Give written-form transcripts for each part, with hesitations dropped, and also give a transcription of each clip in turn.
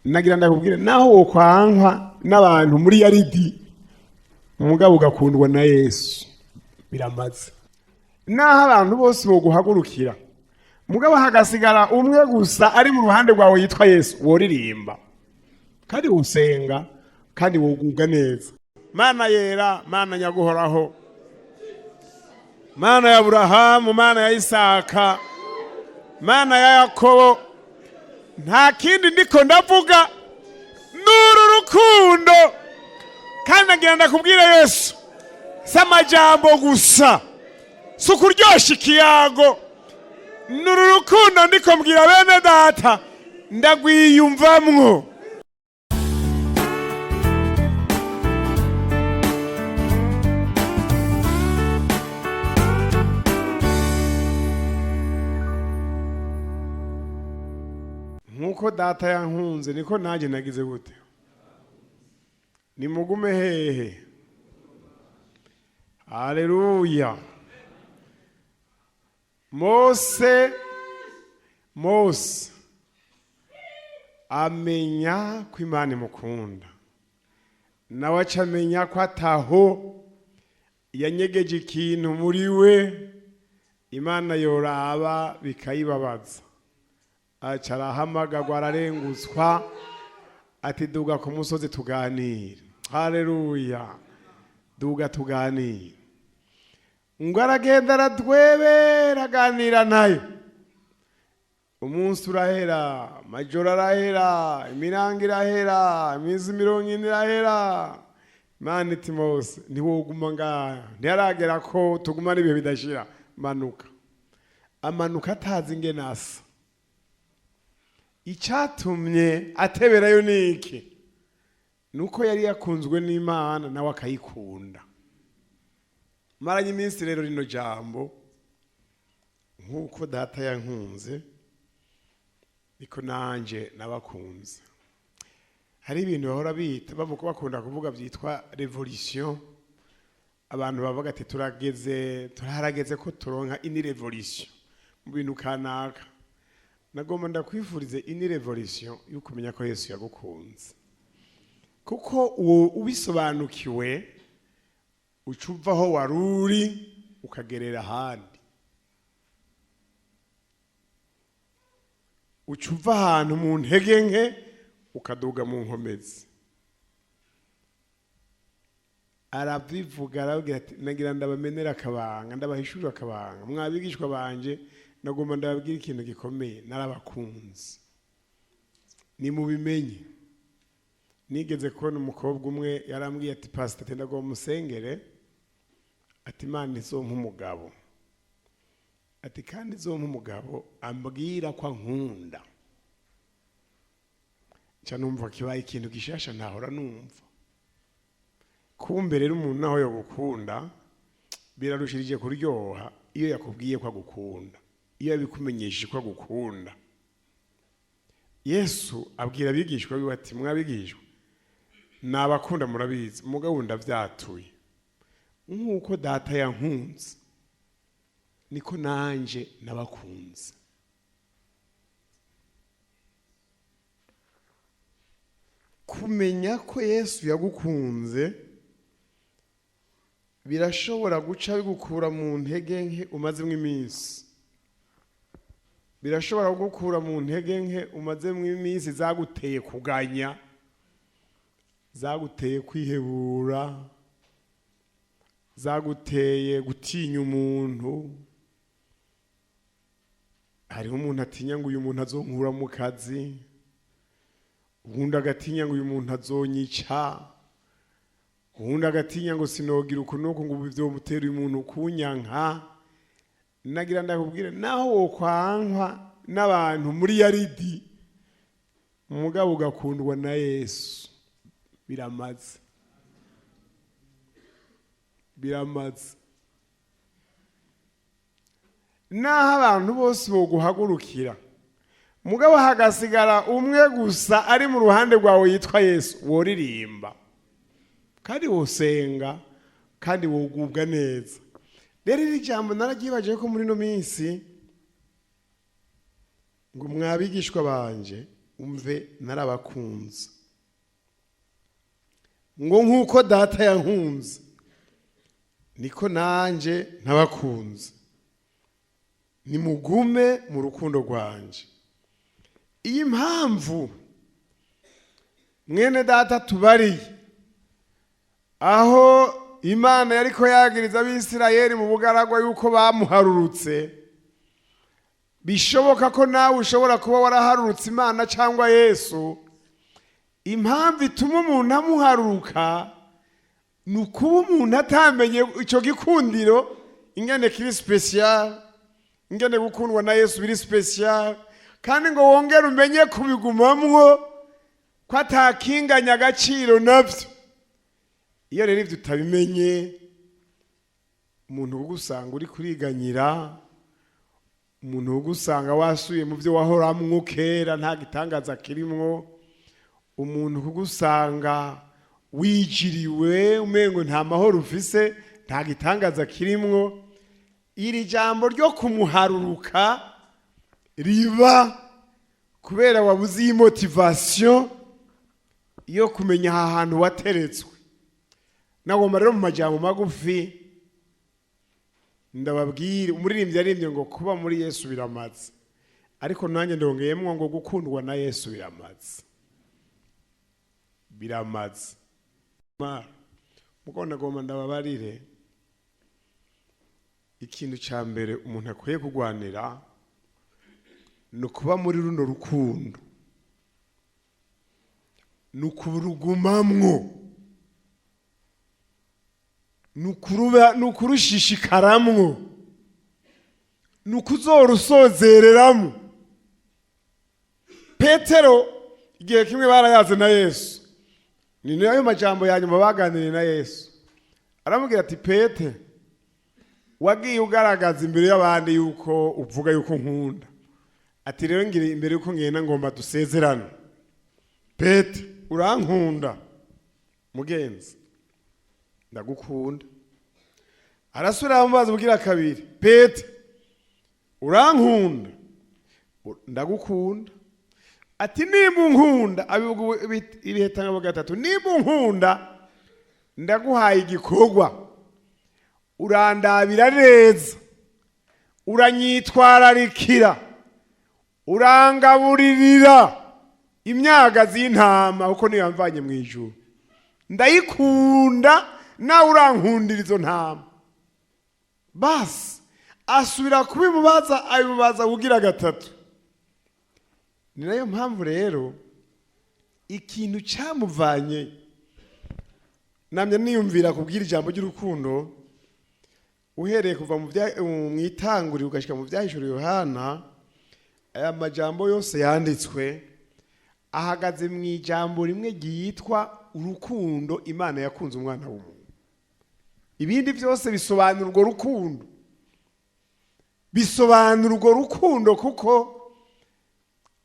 Nagira ndakubwire, naho wokwankwa n'abantu muri yaridi, umugabo ugakundwa na Yesu, biramaze. Naho abantu bose boguhagurukira, mugabo hagasigara umwe gusa ari mu ruhande rwawe yitwa Yesu, woririmba kandi wosenga kandi wogubwa neza. Mana yera, Mana nyaguhoraho, Mana ya Aburahamu, Mana ya Isaka, Mana ya Yakobo, nta kindi ndiko ndavuga n'uru rukundo. Kandi nagira ndakubwira Yesu, si amajambo gusa, si ukuryosha ikiyago, n'uru rukundo ndiko mbwira bene data, ndagwiyumvamwo. Nkuko data yankunze, niko nanjye nagize gute? Nimugume hehe? Haleluya. Mose, Mose amenya ko Imana imukunda, nawe aca amenya ko ataho yanyegeje ikintu muri we Imana yoraba bikayibabaza. Aca arahamagagwa, ararengutswa, ati: "Duga ku musozi tuganire." Haleluya. "Duga tuganire." Ngo aragenda, aratwebera, aganira nayo. Umunsi urahera, amajoro arahera, imirango irahera, iminsi 40 irahera. Imana iti: "Mose, ntiwoguma ngaha, ntiharagera ko tugumana ibihe bidashira, manuka." Amanuka atazi ingene asa. Icyatumye ateberayo ni iki? Nuko yari yakunzwe n'Imana, nawe akayikunda. Maranye iminsi rero rino jambo: "Nk'uko data yankunze, niko nanje nabakunze." Hari ibintu bahora bita, bavuga, bakunda kuvuga byitwa révolution. Abantu bavuga ati: "Turageze, turaharageze ko turonka une révolution mu bintu kanaka." Nagomba ndakwifurize une révolution yo kumenya ko Yesu yagukunze, kuko uwo ubisobanukiwe uca uva aho wari uri ukagerera ahandi, uca uva ahantu mu ntege nke ukaduga mu nkomezi. Arabivuga, arabwira ati: "Nagira ndabamenera akabanga, ndabahishurira akabanga, mwabigishwa banje, nagomba ndababwira ikintu gikomeye: narabakunze, nimubimenye." Nigeze kubona umukobwa umwe yarambwiye ati: "Pasita," ati, "ndagomba musengere," ati, "Imana izompa umugabo," ati, "kandi izompa umugabo ambwira ko ankunda." Nca numva kibaye ikintu gishasha ntahora numva. Kumbe rero umuntu naho yogukunda, birarushirije kuryoha iyo yakubwiye ko agukunda, iyo yabikumenyesheje ko agukunda. Yesu abwira abigishwa biwe ati: "Mwabigishwa, nabakunda murabizi, mugabo ndavyatuye: nk'uko data yankunze, niko nanje nabakunze." Kumenya ko Yesu yagukunze birashobora guca bigukura mu ntege nke umazemo iminsi, birashobora kugukura mu ntege nke umazemo iminsi zaguteye kuganya, zaguteye kwihebura, zaguteye gutinya umuntu. Hariho umuntu atinya ngo: "Uyu muntu azonkura mu kazi." Uwundi agatinya ngo: "Uyu muntu azonyica." Uwundi agatinya ngo: "Sinogira uku nuku, ngo vyomutera uyu muntu kunyanka." Nagira ndakubwire, naho wokwankwa n'abantu muri yaridi, umugabo ugakundwa na Yesu, biramaze, biramaze. Naho abantu bose boguhagurukira, mugabo hagasigara umwe gusa ari mu ruhande rwawe yitwa Yesu, woririmba kandi wosenga kandi wogubwa neza. Rero iri jambo nararyibaje ko muri ino minsi ngo: "Mwabigishwa banje." Umve, narabakunze ngo nk'uko Data yankunze niko nanjye ntabakunze, nimugume mu rukundo rwanje. Iyi mpamvu, mwene Data, tubariye aho Imana yariko yagiriza Abisirayeli mu bugaragwa yuko bamuharurutse. Bishoboka ko nawe ushobora kuba waraharurutse Imana cyangwa Yesu. Impamvu ituma umuntu amuharuruka ni ukuba umuntu atamenye icyo gikundiro ingene kiri spécial, ingene gukundwa na Yesu biri spécial, kandi ngo wongere umenye kubigumamwo ko atakinganya agaciro nabyo. Iyo rero ibyo utabimenye, umuntu ugusanga uri kuriganyira, umuntu ugusanga wasuye mu byo wahoramwo kera, nta gitangaza kirimwo. Umuntu kugusanga wijiriwe, umengo nta mahoro ufise, nta gitangaza kirimwo. Iri jambo ryo kumuharuruka riba kubera wabuze iyi motivation yo kumenya aha hantu wateretswe. Nagomba rero mu majambo magufi ndababwire, umuririmbyi yaririmbye ngo kuba muri Yesu biramaze, ariko nanjye ndongeyemwo ngo gukundwa na Yesu biramaze, biramaze. Muko nagomba ndababarire, ikintu cya mbere umuntu akwiye kurwanira ni ukuba muri runo rukundo, ni ukurugumamwo, ni ukurushishikaramwo, ni ukuzorusozereramo. Petero igihe kimwe barayaze na Yesu, ni nayo majambo ya nyuma baganiriye na Yesu. Aramubwira ati: "Pete, wagiye ugaragaza imbere y'abandi yuko uvuga yuko nkunda." Ati: "Rero ngire imbere yuko ngenda, ngomba dusezerane. Pete, urankunda?" "Mugenzi, ndagukunda." Arasubira amubaza ubwira kabiri: "Pete, urankunda?" "Ndagukunda." Ati: "Nimba unkunda," abivuga ibihetangabo gatatu, "nimba unkunda, ndaguhaye igikorwa: urandabira neza, uranyitwararikira, urangaburirira imyagazi y'intama, kuko niyo yamvanye mu ijuru. Ndayikunda, nawe urankundira izo ntama." Basi asubira kubimubaza, abimubaza kugira gatatu. Ni nayo mpamvu rero ikintu cyamuvanye, namye niyumvira kubwira ijambo ry'urukundo, uhereye kuva mu itanguriro ugashyika mu Byahishuriwe Yohana, aya majambo yose yanditswe ahagaze mu ijambo rimwe ryitwa urukundo Imana yakunze umwana w'umuntu. Ibindi byose bisobanura urwo rukundo, bisobanura urwo rukundo, kuko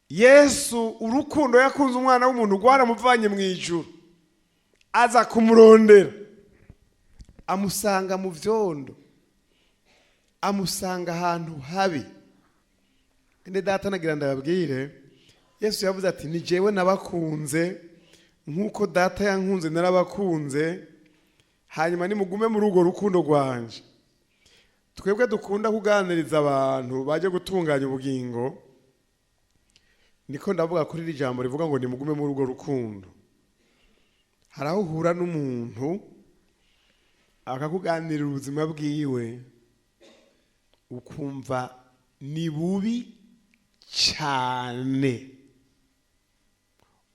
Yesu urukundo yakunze umwana w'umuntu rwaramuvanye mu ijuru, aza kumurondera, amusanga mu byondo, amusanga ahantu habi. Ende Data, nagira ndababwire, Yesu yavuze ati: "Ni jewe nabakunze nk'uko Data yankunze, narabakunze, hanyuma nimugume muri urwo rukundo rwanje." Twebwe dukunda kuganiriza abantu baje gutunganya ubugingo, niko ndavuga kuri iri jambo rivuga ngo nimugume muri urwo rukundo. Hari aho uhura n'umuntu akakuganirira ubuzima bwiwe, ukumva ni bubi cyane,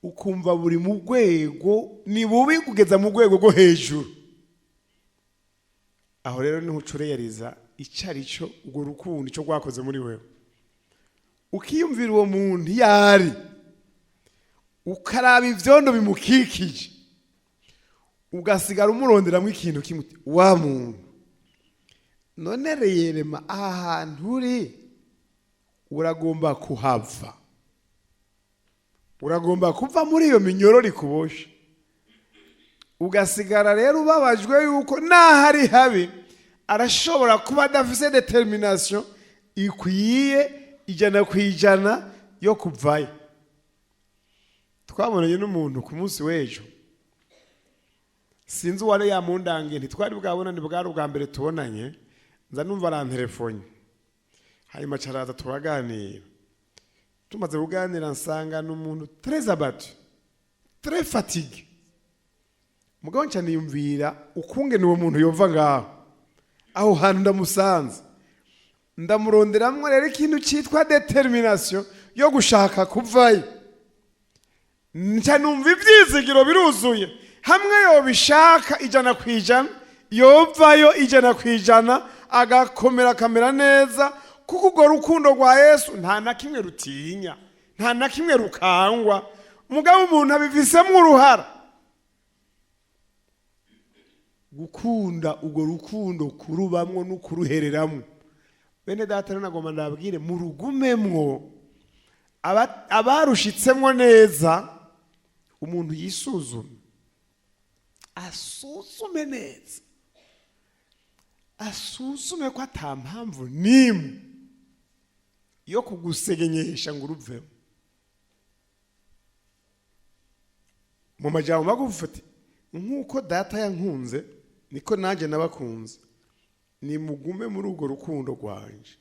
ukumva buri mu rwego ni bubi kugeza mu rwego rwo hejuru. Aho rero niho ucureyariza icyo ari cyo urwo rukundo, icyo rwakoze muri wewe, ukiyumvira uwo muntu iyo ari, ukaraba ibyondo bimukikije, ugasigara umuronderamo ikintu kimwe: wa muntu, none reyerema aha hantu uri uragomba kuhava, uragomba kuva muri iyo minyororo ikuboshe? Ugasigara rero ubabajwe yuko naho ari habi arashobora kuba adafise détermination ikwiye 100% yo kuvayo. Twabonanye n'umuntu ku munsi w'ejo, sinzi uwari yamundangiye, ntitwari bwabonane, bwari ubwa mbere tubonanye. Nza numva aranterefonye, hanyuma caraza turaganira. Tumaze kuganira, nsanga ni umuntu très abattu, très fatigué. Mugabo nca niyumvira ukungene uwo muntu yova ngaho, aho hantu ndamusanze, ndamuronderamwo rero ikintu cyitwa détermination yo gushaka kuvayo. Nca numva ibyizigiro biruzuye, hamwe yobishaka 100%, yovayo 100%, agakomera, akamera neza, kuko urwo rukundo rwa Yesu nta na kimwe rutinya, nta na kimwe rukangwa. Mugabo umuntu abifisemo uruhara gukunda urwo rukundo, kurubamwo no kuruhereramwo. Bene data, rero nagomba ndababwire murugumemwo. Abarushitsemwo neza, umuntu yisuzume, asuzume neza, asuzume ko ata mpamvu n'imwe yo kugusegenyesha ngo uruvemo. Mu majambo magufi ati: "Nk'uko data yankunze, niko nanjye nabakunze, nimugume muri urwo rukundo rwanje."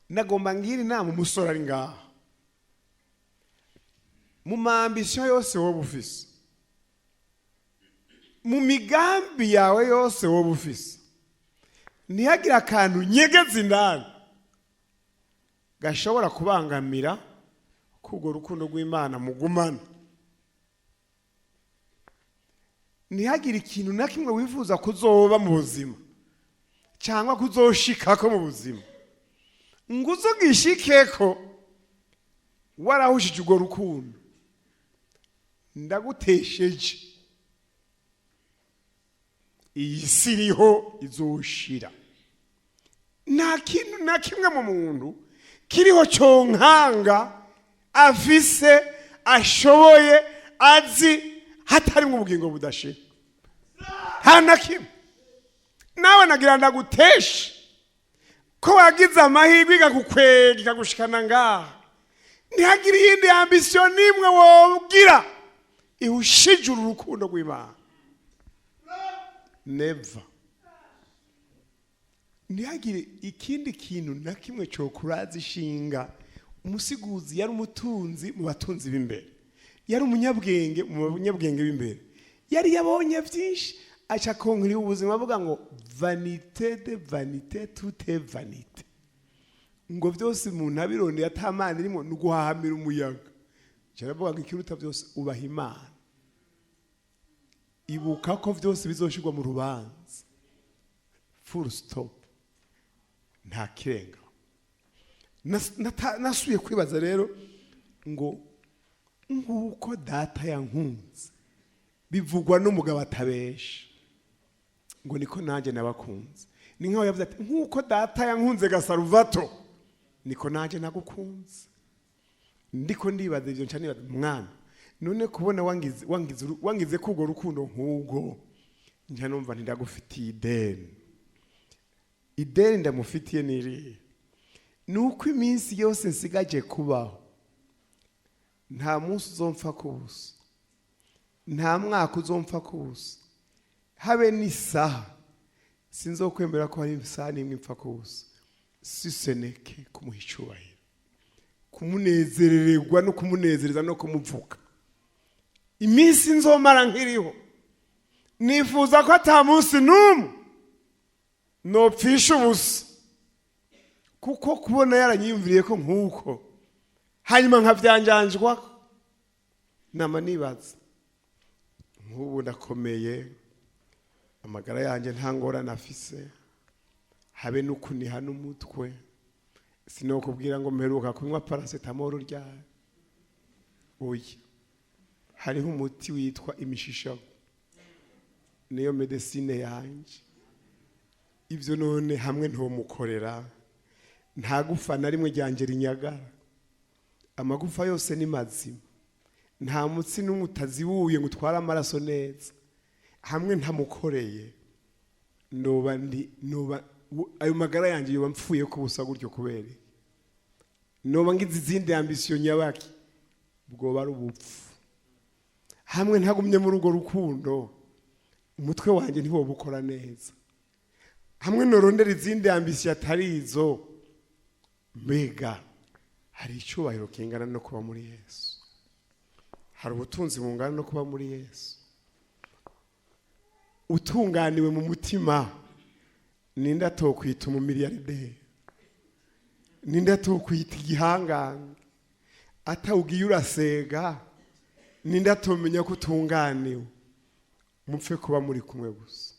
Nagomba ngira inama umusore ari ngaha: mu ma ambitions yose wowe ufise, mu migambi yawe yose wowe ufise, ntihagire akantu nyegeza indani gashobora kubangamira ko urwo rukundo rw'Imana mugumana. Ntihagire ikintu na kimwe wifuza kuzoba mu buzima cyangwa kuzoshikako mu buzima ngo uzugishikeko warahushije urwo rukundo. Ndagutesheje, iyi si iriho izoshira. Nta kintu na kimwe mu muntu kiriho cyonkanga afise, ashoboye, azi, hatarimo ubugingo budashira, nta na kimwe. Nawe nagira ndaguteshe ko wagize amahirwe ikagukwega, ikagushikana ngaha, ntihagire iyindi ambition n'imwe wobwira ihushije uru rukundo rw'Imana. Never. Ntihagire ikindi kintu na kimwe cyo kuraza ishinga. Umusiguzi yari umutunzi mu batunzi b'imbere, yari umunyabwenge mu banyabwenge b'imbere, yari yabonye byinshi, aca konkira ubuzima avuga ngo: "Vanité de vanité, tout est vanité." Ngo byose umuntu abirondeye atamana irimo ni uguhahamira umuyaga. Aravuga ngo ikiruta byose, ubaha Imana, ibuka ko byose bizoshirwa mu rubanza. Full stop, nta kirenga. Nasubiye kwibaza rero ngo nk'uko data yankunze, bivugwa n'umugabo atabesha, ngo niko nanjye nabakunze. Ni nkaho yavuze ati: "Nk'uko data yankunze Gasaruvato, niko nanjye nagukunze." Ndiko ndibaza ibyo, nca nibaza: "Mwana, none kubona wangize ko urwo rukundo nk'ubwo?" Nca numva ntindagufitiye ideni. Ideni ndamufitiye ni irihe? Ni uko iminsi yose nsigaje kubaho, nta munsi uzomfa kubusa, nta mwaka uzomfa kubusa, habe n'isaha. Sinzokwemera ko hari isaha n'imwe ipfa kubusa, siseneke kumuha icyubahiro, kumunezerererwa no kumunezereza no kumuvuga. Iminsi nzomara nkiriho, nifuza ko ata munsi n'umwe nopfisha ubusa, kuko kubona yaranyiyumviriye ko nk'uko, hanyuma nkabyanjanjwa. Nama nibaza, nk'ubu ndakomeye, amagara yanjye nta ngorane afise, habe n'ukuniha n'umutwe. Sinokubwira ngo mperuka kunywa paracétamol ryari. Oya, hariho umuti witwa imishishago, niyo médecine yanjye. Ibyo none hamwe ntomukorera, nta gufa na rimwe ryanjye rinyagara, amagufa yose ni mazima, nta mutsi n'umwe utazibuye ngo utware amaraso neza. Hamwe ntamukoreye, ndoba ndi noba ayo magara yanjye yoba mpfuye ko ubusa gutyo? Kubera iki? Noba ngize izindi ambitions nyabaki? Bwoba ari ubupfu hamwe ntagumye muri urwo rukundo, umutwe wanjye ntiwobukora neza. Hamwe norondera izindi ambitions atari izo. Mbega hari icyubahiro kingana no kuba muri Yesu? Hari ubutunzi bungana no kuba muri Yesu? Utunganiwe mu mutima, ninde atokwita umumiliyarderi? Ninde atokwita igihangange? Atawugiye urasega, ninde atomenya ko utunganiwe? Mupfe kuba muri kumwe gusa.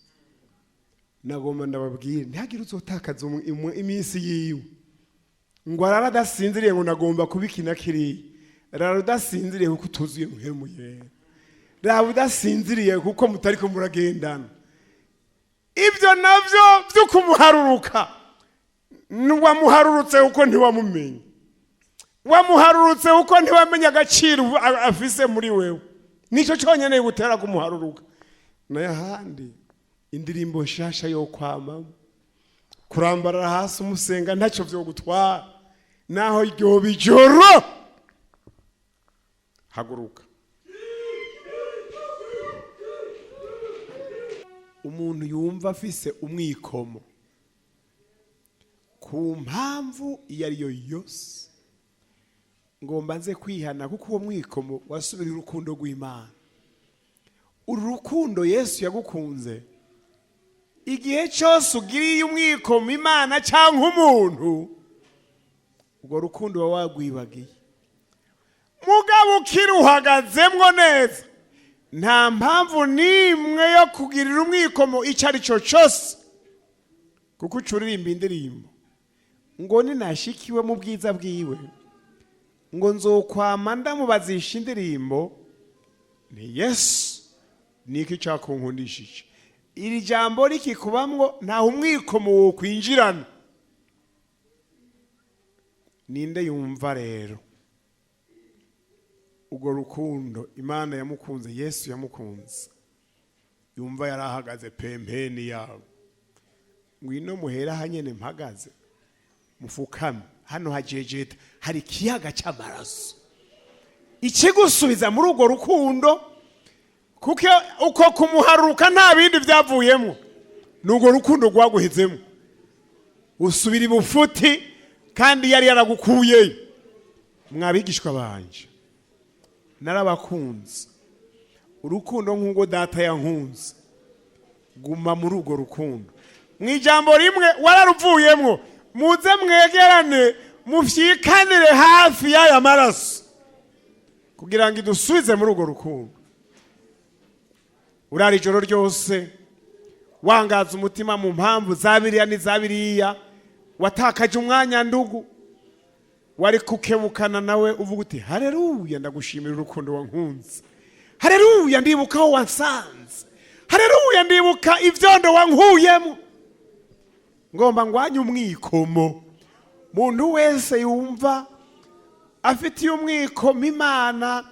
Nagomba ndababwire, ntihagire uzotakaza iminsi yiwe ngo arara adasinziriye, ngo nagomba kubikina kiriya. Rara udasinziriye kuko utuzuye Mpwemu Yera. Raba udasinziriye kuko mutariko muragendana. Ibyo nabyo byo kumuharuruka, wamuharurutse kuko ntiwamumenye, wamuharurutse kuko ntiwamenye agaciro afise muri wewe. Nicyo cyonyine gutera kumuharuruka. Nayo ahandi, indirimbo nshasha yo kwamamo, kurambarara hasi umusenga, ntacyo byo gutwara naho ryoba ijoro. Haguruka. Umuntu yumva afise umwikomo ku mpamvu iyo ari yo yose, ngomba nze kwihana, kuko uwo mwikomo wasubira urukundo rw'Imana. Uru rukundo Yesu yagukunze, igihe cyose ugiriye umwikomo Imana cyangwa umuntu, urwo rukundo uba wagwibagiye. Mugabo ukiruhagazemwo neza, nta mpamvu n'imwe yo kugirira umwikomo icyo ari cyo cyose, kuko ucuririmba indirimbo ngo ninashikiwe mu bwiza bwiwe, ngo nzokwama ndamubazisha indirimbo. Ni Yesu niki cyakunkundishije. Iri jambo rikikubamwo, ntaho umwikomo wokwinjirana. Ninde yumva rero urwo rukundo Imana yamukunze, Yesu yamukunze, yumva yarahagaze pembeni yawe? Ngwino muhera hanyene mpagaze, mufukame hano hajejeta, hari ikiyaga cy'amaraso ikigusubiza muri urwo rukundo, kuko uko kumuharuka nta bindi byavuyemo, ni urwo rukundo rwaguhizemo. Usubira ibufuti kandi yari yaragukuyeyo. Mwabigishwa banje, narabakunze urukundo nk'ubwo Data yankunze. Guma muri urwo rukundo. Mu ijambo rimwe, wararuvuyemo. Muze mwegerane, mufyikanire hafi y'aya maraso kugira ngo idusubize muri urwo rukundo. Urara ijoro ryose wangaza umutima mu mpamvu za biriya n'iza biriya. Watakaje umwanya, ndugu. Wari kukebukana nawe uvuga uti: "Hareruya, ndagushimira urukundo wankunze. Hareruya, ndibuka aho wansanze. Hareruya, ndibuka ibyondo wankuyemo." Ngomba ngwanye umwikomo. Muntu wese yumva afitiye umwikomo Imana,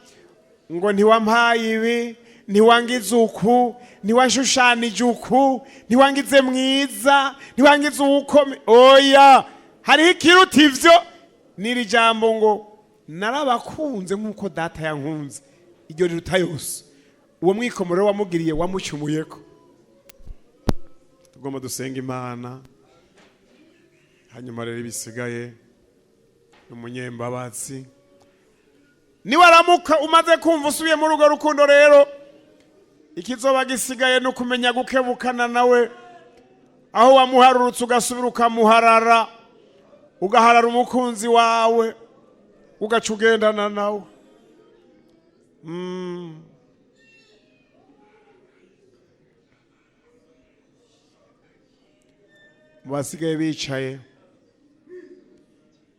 ngo ntiwampaye ibi, ntiwangize uku, ntiwashushanije uku, ntiwangize mwiza, ntiwangize uko, oya, hariho ikiruta ivyo. N'iri jambo ngo narabakunze nk'uko Data yankunze, iryo riruta yose. Uwo mwikomo rero wamugiriye, wamucumuyeko. Tugomba dusenga Imana, hanyuma rero ibisigaye ni umunyembabazi. Niwaramuka umaze kumva usubiye muri urwo rukundo rero, ikizoba gisigaye ni ukumenya gukebukana nawe aho wamuharurutse, ugasubira ukamuharara, ugaharara umukunzi wawe, ugaca ugendana nawe. Mu basigaye bicaye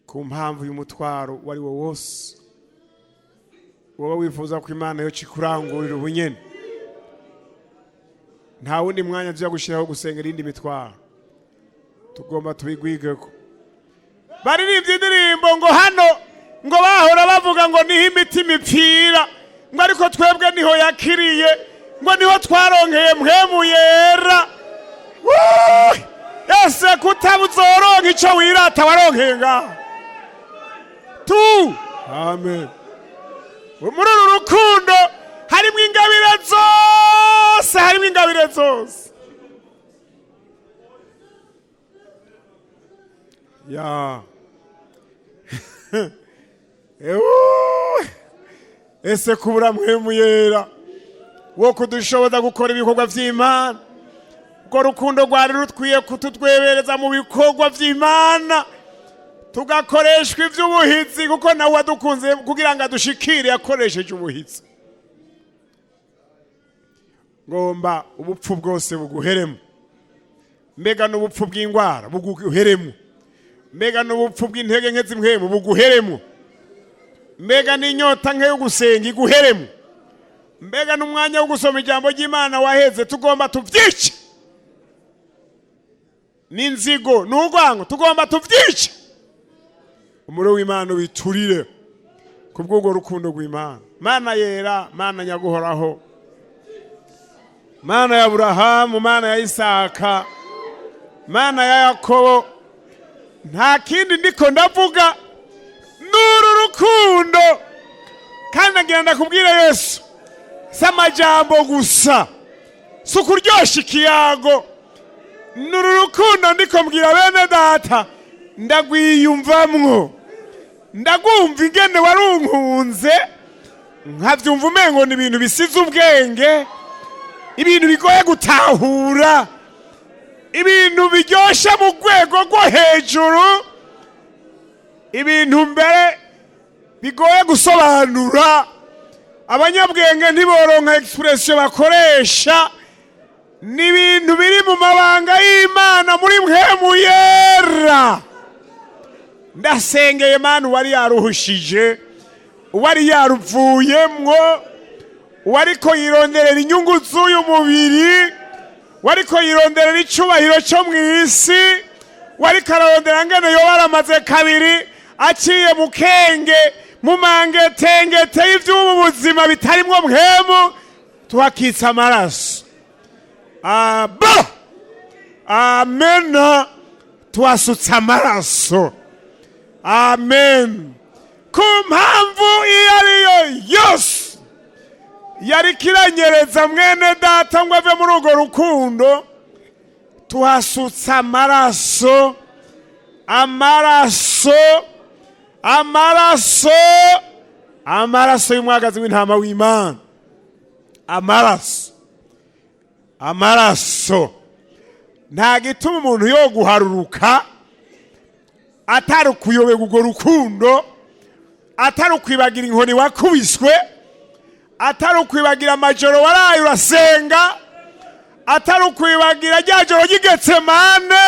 ku mpamvu y'umutwaro uwo ari wo wose, woba wifuza ko Imana yo ikurangurira ubunyene, nta wundi mwanya tuja gushyiraho gusengera iyindi mitwaro. Tugomba tubigwigeko. Baririmbye indirimbo ngo hano ngo bahora bavuga ngo niho imitima ipfira, ngo ariko twebwe niho yakiriye, ngo niho twaronkeye Mpwemu Yera. Wuuu! Ese kutabuzoronka ico wirata waronkeye ngaho tu? Amen. Muri uru rukundo harimo ingabire zose, harimo ingabire zose. Ya Ewe! Ese kubura Mpwemu Yera wo kudushoboza gukora ibikorwa vy'Imana, urwo rukundo rwari rukwiye kututwebereza mu bikorwa vy'Imana, tugakoreshwa ivy'ubuhizi, kuko nawe wadukunze kugira ngo adushikire yakoresheje ubuhizi. Ngomba ubupfu bwose buguheremo, mbega n'ubupfu bw'indwara buguheremo, mbega n'ubupfu bw'intege nke z'imhemu buguheremo, mbega n'inyota nke yo gusenga iguheremo, mbega n'umwanya wo gusoma ijambo ry'Imana waheze. Tugomba tuvyice n'inzigo n'urwango, tugomba tuvyice. Umuriro w'Imana ubiturire kubw'urwo rukundo rw'Imana. Mana yera, Mana nyaguhoraho, Mana ya Aburahamu, Mana ya Isaka, Mana ya Yakobo, nta kindi ndiko ndavuga n'uru rukundo. Kandi nagira ndakubwira Yesu, si amajambo gusa, si ukuryosha ikiyago, n'uru rukundo ndiko mbwira bene data. Ndagwiyumvamwo, ndagumva ingene warunkunze, nkavyumva umengo ni ibintu bisize ubwenge, ibintu bigoye gutahura, ibintu biryoshe mu rwego rwo hejuru, ibintu mbere bigoye gusobanura. Abanyabwenge ntiboronka expression bakoresha. Ni ibintu biri mu mabanga y'Imana muri Mpwemu Yera. Ndasengeye Mana, uwari yaruhushije, uwari yaruvuyemwo, uwariko yironderera inyungu z'uyu mubiri, wariko yironderera icubahiro cyo mw'isi, wariko ararondera ngene yoba aramaze kabiri aciye mu kenge, mu mangetengete y'ivy'ubu buzima bitarimwo mpwemu, tuhakitsa amaraso. Aba amena, tuhasutse amaraso. Amen. Ku mpamvu iyo ariyo yose yariko iranyereza mwene data ngo ave muri urwo rukundo, tuhasutse amaraso, amaraso, amaraso, amaraso y'umwagazi w'intama w'Imana, amaraso, amaraso. Nta gituma umuntu yo guharuruka atari ukuyoberwa urwo rukundo, atari ukwibagira inkoni wakubiswe, atari ukwibagira amajoro waraye urasenga, atari ukwibagira rya joro ry'Igetsemane,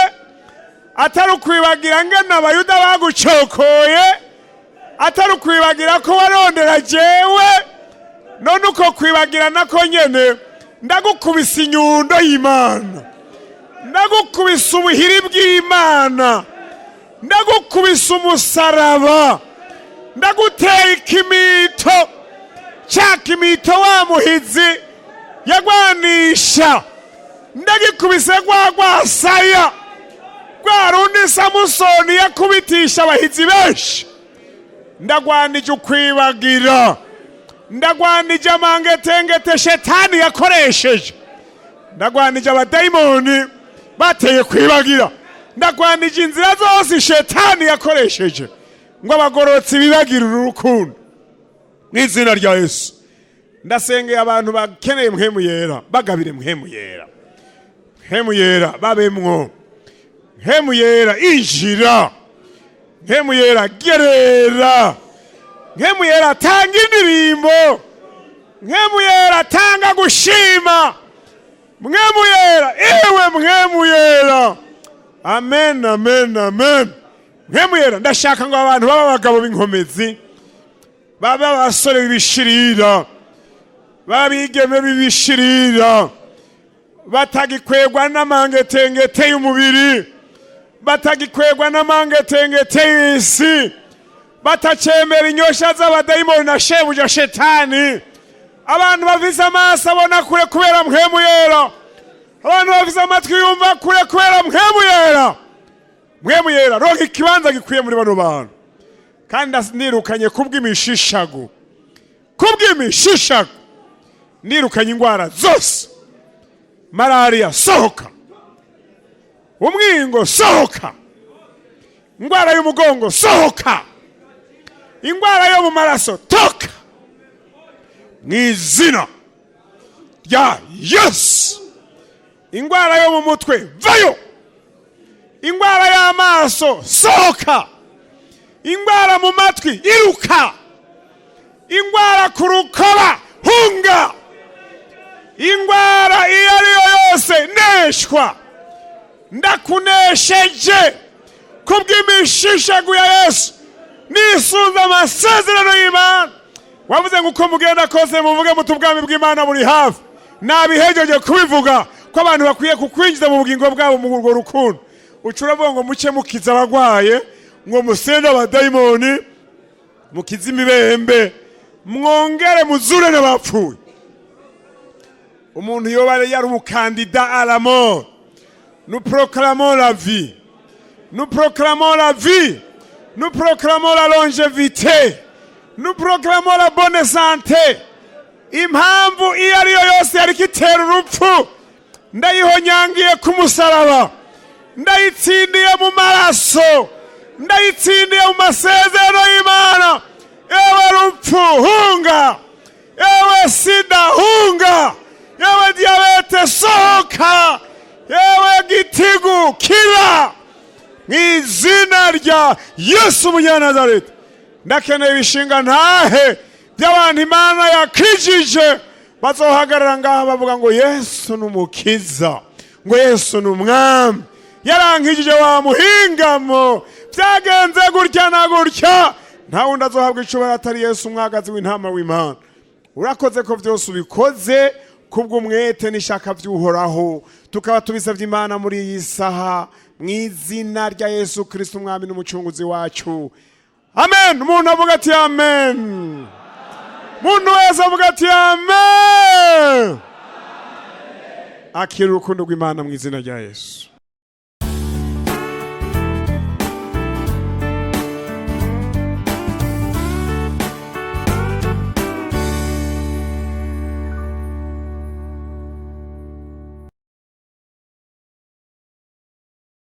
atari ukwibagira ngene abayuda bagucokoye, atari ukwibagira ko warondera jewe. None uko kwibagira nako nyene, ndagukubisa inyundo y'Imana, ndagukubisa ubuhiri bw'Imana, ndagukubisa umusaraba, ndagutera ikimito, cya kimito wa muhizi yagwanisha, ndagikubise rwa rwasaya rwa rundi Samusoni yakubitisha abahizi benshi. Ndagwanije ukwibagira, ndagwanije amangetengete shetani yakoresheje, ndagwanije abadayimoni bateye kwibagira, ndagwanije inzira zose shetani yakoresheje ngo abagororotsi bibagire uru rukundo. Mu izina rya Yesu ndasengeye abantu bakeneye Mpwemu Yera, bagabire Mpwemu Yera, Mpwemu Yera babemwo, Mpwemu Yera injira, Mpwemu Yera gerera, Mpwemu Yera tanga indirimbo, Mpwemu Yera tanga gushima, Mpwemu Yera, ewe Mpwemu Yera. Amen, amen, amen. Mpwemu Yera, ndashaka ngo abantu babe abagabo b'inkomezi, babe abasore b'ibishirira, babigeme b'ibishirira, batagikwegwa n'amangetengete y'umubiri, batagikwegwa n'amangetengete y'isi, batacemera inyosha z'abadayimoni na shebuja shetani. Abantu bafise amaso abona kure kubera Mpwemu Yera, abantu bafise amatwi yumva kure kubera Mpwemu Yera. Mpwemu Yera, ronka ikibanza gikwiye muri bano bantu. Kandi nirukanye kubw'imishishago Kubw'imishishago nirukanye indwara zose. Malariya sohoka, umwingo sohoka, indwara y'umugongo sohoka, indwara yo mu maraso toka, mu izina rya Yesu. Indwara yo mu mutwe vayo, indwara y'amaso sohoka, indwara mu matwi iruka, indwara ku rukoba hunga, indwara iyo ari yo yose neshwa. Ndakunesheje kubw'imishishagu ya Yesu, nisunze amasezerano y'Imana. Wavuze ngo uko mugenda kose muvuge muti ubwami bw'Imana buri hafi. Nabihejeje kubivuga ko abantu bakwiye kukwinjiza mu bugingo bwabo mu urwo rukundo. Uca uravuga ngo muce mukiza abagwaye, ngo musende abadayimoni, mukize imibembe, mwongere muzure n'abapfuye. Umuntu yoba yari umukandida à la mort, nous proclamons la vie, nous proclamons la vie, nous proclamons la longévité, nous proclamons la bonne santé. Impamvu iyo ari yo yose yariko itera urupfu, ndayihonyangiye ku musaraba, ndayitsindiye mu maraso, ndayitsindiye mu masezerano y'Imana. Ewe rupfu hunga, ewe sida hunga, yewe diyabete sohoka, yewe gitigu kira, mu izina rya Yesu Umunyanazareti. Ndakeneye ibishinga ntahe by'abantu Imana yakijije, bazohagarara ngaha bavuga ngo Yesu ni Umukiza, ngo Yesu ni Umwami, yarankijije wa muhingamo, byagenze gutya na gutya. Nta wundi azohabwa icubahiro atari Yesu, umwagazi w'intama w'Imana. Urakoze ko byose ubikoze kubw'umwete n'ishaka by'Uhoraho. Tukaba tubisabye Imana muri iyi saha, mu izina rya Yesu Kristo, Umwami n'Umucunguzi wacu, amen. Umuntu avuga ati amen. Umuntu wese avuga ati amen. Akira urukundo rw'Imana mu izina rya Yesu.